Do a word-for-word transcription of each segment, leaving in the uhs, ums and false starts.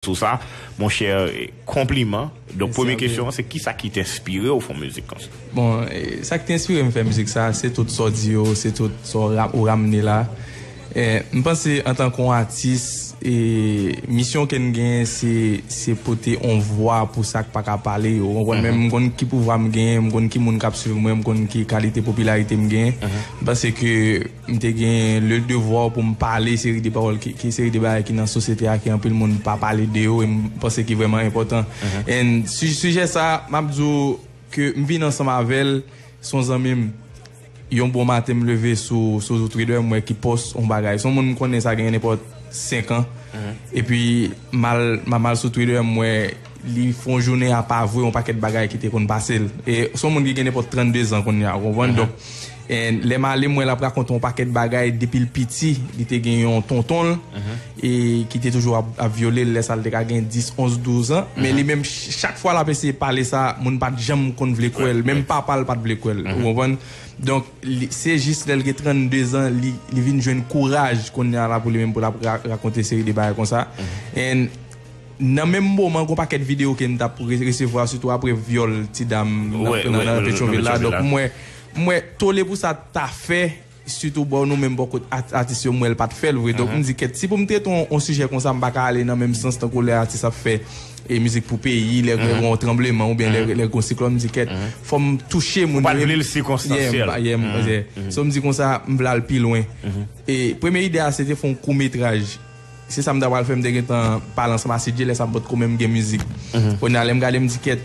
sou sa, monchè, konpliman. Donk, premye kesyon an, se kisa ki te enspire w fè yon mizik konsa? Bon, e, sa ki te enspire m fè mizik sa, se tout sa w di yo, se tout sa w ra- ou ramne la. E, m panse, antanke yon atis, e, misyon ke n genyen, se, se pote yon vwa pou sa k pa ka pale yo. Ou konprann? Men m konn ki pouvwa m genyen, m konn ki moun k ap swiv mwen, m konn ki kalite popilarite m genyen. M panse ke m te gen le devwa pou m pale seri de pawòl ki, ki seri de bagay ki nan sosyete a, ke anpil moun pa pale de yo, e m panse ki vrèman enpòtan. And su- sijè sa, m ap di w ke m vin ansanm avè l, se yon zanmi m. Yon bon maten, m leve sou, sou Twitter, m wè ki pòs yon bagay. Se yon moun m konnen sa gen nenpòt senk an. Epi, m al, m al, m al sou Twitter, m wè li fè yon jounen apa vre yon pakèt bagay ki te konn pase l. E se yon moun ki gen nenpòt trannde zan kounye a, ou konprann? Donk, e lè m ale, m wè l ap rakonte yon pakèt bagay depi l piti, li te gen yon tonton l, e ki te toujou ap, ap vyole l, lè sa l te ka gen dis, onz, douz an. Men li menm, ch- chak fwa l ap eseye pale sa, moun pa t janm konn vle kwè l. Menm papa l pa t vle kwè l, ou konprann? Donk, li- se jis lè l gen trannde zan, li, li vin jwenn kouraj kounye a la pou li menm pou l ap ra- rakonte seri de bagay konsa. And nan menm moman, gon pakèt videyo ke n t ap re- resevwa, sitou apre vyòl ti dam nan, nan, nan Petyonvil la. Donk, m wè, m wè tole pou sa ta fè, sitou bò nou menm bò kot at- atis yo, m wè l pa t fè l vre. Donk, m di, kèt, si pou m trete yon, yon sijè konsa, m pa ka ale nan menm sans tankou lè atis ap fè e mizik pou peyi, lè gen yon tranbleman oubyen lè, lè gen yon siklòn, m di, kèt, fò m touche moun yo. Ou pa t vle l sikonstansyèl. Yeah, m pa- yeah, m- yeah. So, m di konsa, m vle al pi lwen. E premye ide a, se te fè yon kout metraj. Se sa m ta pral fè, m te gentan pale ansanm a C J, lè sa m potko menm gen mizik. Kounye a, lè m gade, m di, kèt,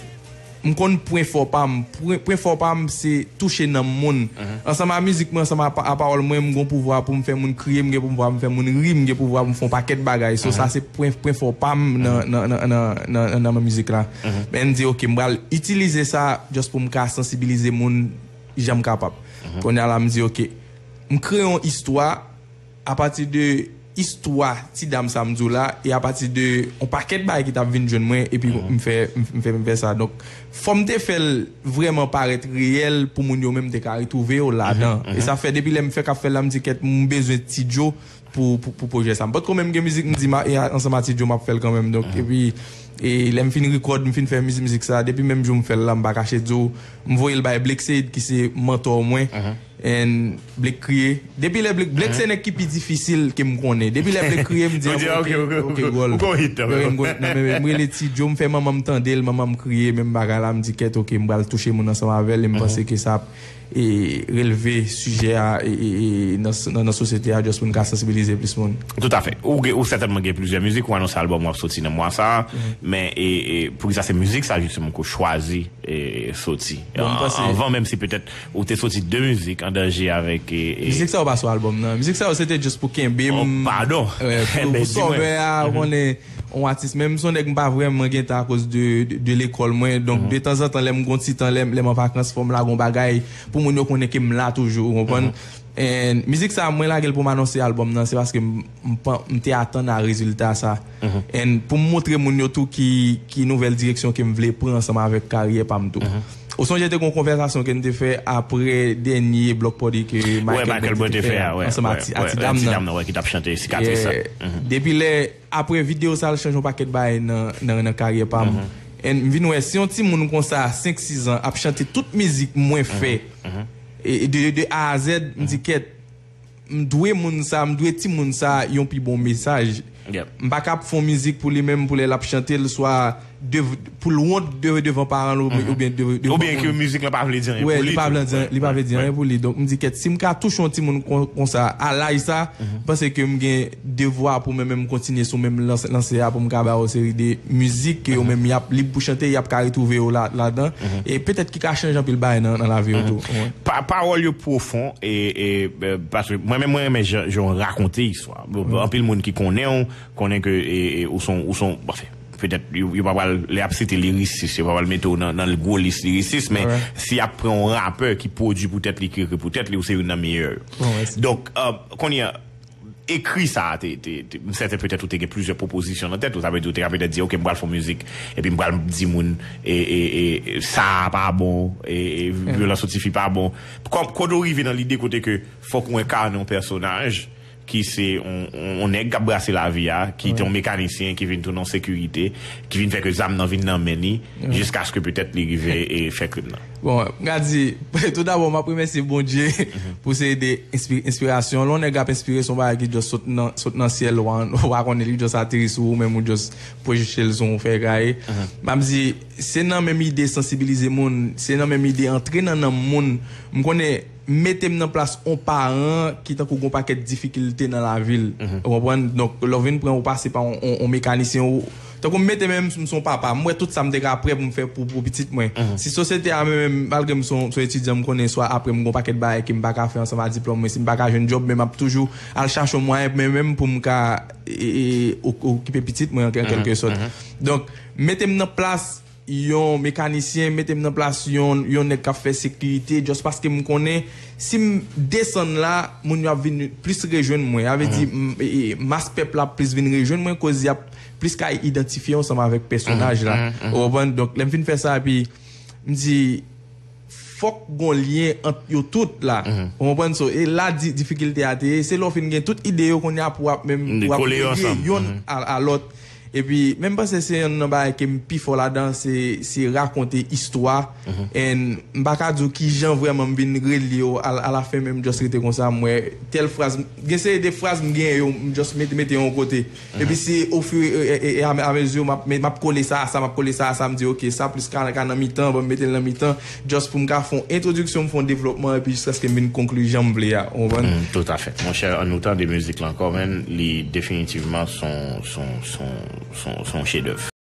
m konn pwen fò pa m. Pwen, pwen fò pa m, se touche nanm moun. Ansanm a mizik mwen, ansanm a, pa- a pawòl mwen, m gon pouvwa pou m fè moun kriye, m gen pouvwa pou m fè moun ri, m gen pouvwa pou m fè yon pakèt bagay. So, sa se pwen, pwen fò pa m nan, nan, nan, nan, nan, nan, nan mizik la. Men m di, oke, m pral itilize sa just pou m ka sansibilize moun jan m kapab. Kounye a la, m di, oke, m kreye yon istwa apati de istwa ti dam sa m di w la, e apati de yon pakèt bagay ki t ap vin jwenn mwen, epi m fè, m, m fè, m fè sa. Donk, fò m te fè l vrèman parèt reyèl pou moun yo menm te ka retwouve yo ladan. E sa fè, depi lè m fèk ap fè l la, m di, kèt, m bezwen Ti Djo pou, pou, pou pwojè sa. M potko menm gen mizik, m di, ma, e a- ansanm a Ti Djo, m ap fè l kanmenm. Donk, epi, e lè m fin rekòd, m fin fè mizik, mizik sa, depi menm jou m fè l la, m pa kache di w, m voye l bay Blake Said, ki se mantò mwen. And Blake kriye. Depi lè Blake, Blake se nèg ki pi difisil ke m konnen. Depi lè Blake kriye, m di, ah, bon, oke, oke, oke, gòl. Ou gon hit, non, men m rele Ti Djo, m fè manman m tande l, manman m kriye, menm bagay la, m di, kèt, oke, m pral touche moun ansanm avè l, e m panse ke sa ap, e, releve sijè a, e, e, e, nan, nan, nan sosyete a, just pou n ka sansibilize plis moun. Toutafè. Ou, gen- ou sètènman gen plizyè mizik, ou anonse albòm w ap soti nan mwa sa a, men, e, e, poukisa se mizik sa, jisteman, ke w chwazi e, soti. Bon, m panse anvan, menm si petèt ou te soti de mizik, An Danje avèk, e, e, mizik sa yo pa sou albòm nan. Mizik sa yo se te just pou kenbe m. Oh, padon. Wè, pou, pou sòmè a, ou konnen, yon atis. Men m se yon nèg m pa vrèman gentan akoz de, de, de lekòl mwen. Donk, detanzantan, lè m gon ti tan, lè, lè m an vakans, fò m lage yon bagay pou moun yo konnen ke m la toujou, ou konprann? And mizik sa, mwen lage l pou m anonse albòm nan, se paske m, m, pa- m te atann a rezilta sa. And pou m montre moun yo tou ki, ki nouvèl direksyon ke m vle pran ansanm avèk karyè pa m tou. Ou sonje te gon konvèsasyon ke n te fè apre dènye Block Party ke Michael Blanc te fè ansanm a ti, a ti dam nan. Ti dam nan, wè, ki t ap chante Sikatris la. Yeah. Depi lè, apre videyo sa, l chanje yon pakèt bagay nan, nan, nan karyè pa m. And m vin wè, si yon timoun konsa, senk, sis an, ap chante tout mizik mwen fè, e, e de, de A a Z, m di, kèt, m dwe moun sa, m dwe timoun sa yon pi bon mesaj. M pa ka ap fè yon mizik pou li menm, pou lè l ap chante l, swa dev- pou l wont de- devan paran l, oubyen, oubyen de- devan moun. Oubyen ke mizik lan pa vle di anyen pou li tou. Wè, li pa vle di, li pa vle di anyen pou li. Donk, m di, kèt, si m ka touche yon timoun kon- konsa, a laj sa, m panse ke m gen devwa pou mwen menm kontinye sou menm lans- lanse a, pou m ka ba yo seri de mizik ke yo menm y ap lib pou chante, y ap ka retwouve yo la- ladan. E petèt ki ka chanje anpil bagay nan, nan lavi yo tou. Pa- pawòl yo pwofon, e, e, e, paske mwen menm, mwen renmen jan, jan w rakonte istwa. Bon, anpil moun ki konnen w, konnen ke, e, e, ou son, ou son, anfen, petèt, yo, yo pa pral, lè y ap site lirisis, yo pa pral mete w nan, nan gwo lis lirisis, men si y ap pran yon rapè ki pwodui pou tèt li, ki ekri pou tèt li, ou se youn nan meyè yo. Donk, e, kounye a, ekri sa a, te, te, te, m sèten petèt ou te gen plizyè pwopozisyon nan tèt ou, sa vle di ou te ka petèt di, oke, m pral fè yon mizik, epi m pral di moun, e, e, e, e, sa a pa bon, e, e, vyolans sou tifi pa bon. Kòm, kote w rive nan lide kote ke fòk ou enkane yon pèsonaj, ki se yon, yon, yon nèg k ap brase lavi a, ki te yon mekanisyen, ki vin tounen yon sekirite, ki vin fè ke zam nan vin nan men li, jiskaske petèt li rive e fè krim nan. Bon, m ka di, tou dabò, m ap remèsye Bondye pou seri de enspi-, enspirasyon. Lè yon nèg ap enspire, se yon bagay ki just sot nan, sot nan syèl, ou pa, ou pa konnen, li just ateri sou ou, menm ou just pwojeche l sou ou, fè gaye. M ap di, se nan menm ide sansibilize moun, se nan menm ide antre nan nanm moun. M konnen mete m nan plas yon paran ki tankou gon pakèt difikilte nan lavi l. Ou konprann? Donk, lè w vin pran ou pase pa yon, yon, yon mekanisyen, ou, tankou m mete menm m se yon papa, m wè tout sa m te ka prè pou m fè pou, pou pitit mwen. Si sosyete a menm, malgre m se yon, se yon etidyan, m konnen swa apre m gon pakèt bagay ke m pa ka fè ansanm a diplòm mwen, si m pa ka jwenn djòb, men m ap toujou al chache yon mwayen mwen menm pou m ka e, e, o-, okipe pitit mwen an kèlke sòt. Donk, mete m nan plas yon mekanisyen, mete m nan plas yon, yon nèg k ap fè sekirite, just paske m konnen si m desann la, moun yo ap vin plis rejwenn mwen. Sa vle di, m, e, e, mas pèp la ap plis vin rejwenn mwen, koz y ap plis ka idantifye yo ansanm avèk pèsonaj la. Ou konprann? Donk, lè m fin fè sa, epi m di, fòk gon lyen ant yo tout la. Ou konprann? So, e la di, difikilte a te ye. Se lè w fin gen tout ide yo kounye a pou w ap menm, pou w ap rele yo ansanm. Youn a, a lòt. Epi, men m panse se yonn nan bagay ke m pi fò ladan, se, se rakonte istwa. And m pa ka di w ki jan vrèman m vin rele yo, a, alafen menm just rete konsa, m wè tèl fraz, gen seri de fraz m genyen yo, m just mete, mete yo yon kote. Epi se ofir e, e, e, e, a, a mezi, m ap, m ap kole sa a sa, m ap kole sa a sa, m di, ok, sa plis ka, ka nan mitan, ban m mete l nan mitan, just pou m ka fè yon entwodiksyon, m fè yon devlopman, epi jiskaske m vin konkli jan m vle a, ou konprann? Mm, tout à fait. Monchè, ann nou tande mizik la ankò, men li definitivman son, son, son, son, son chedèv.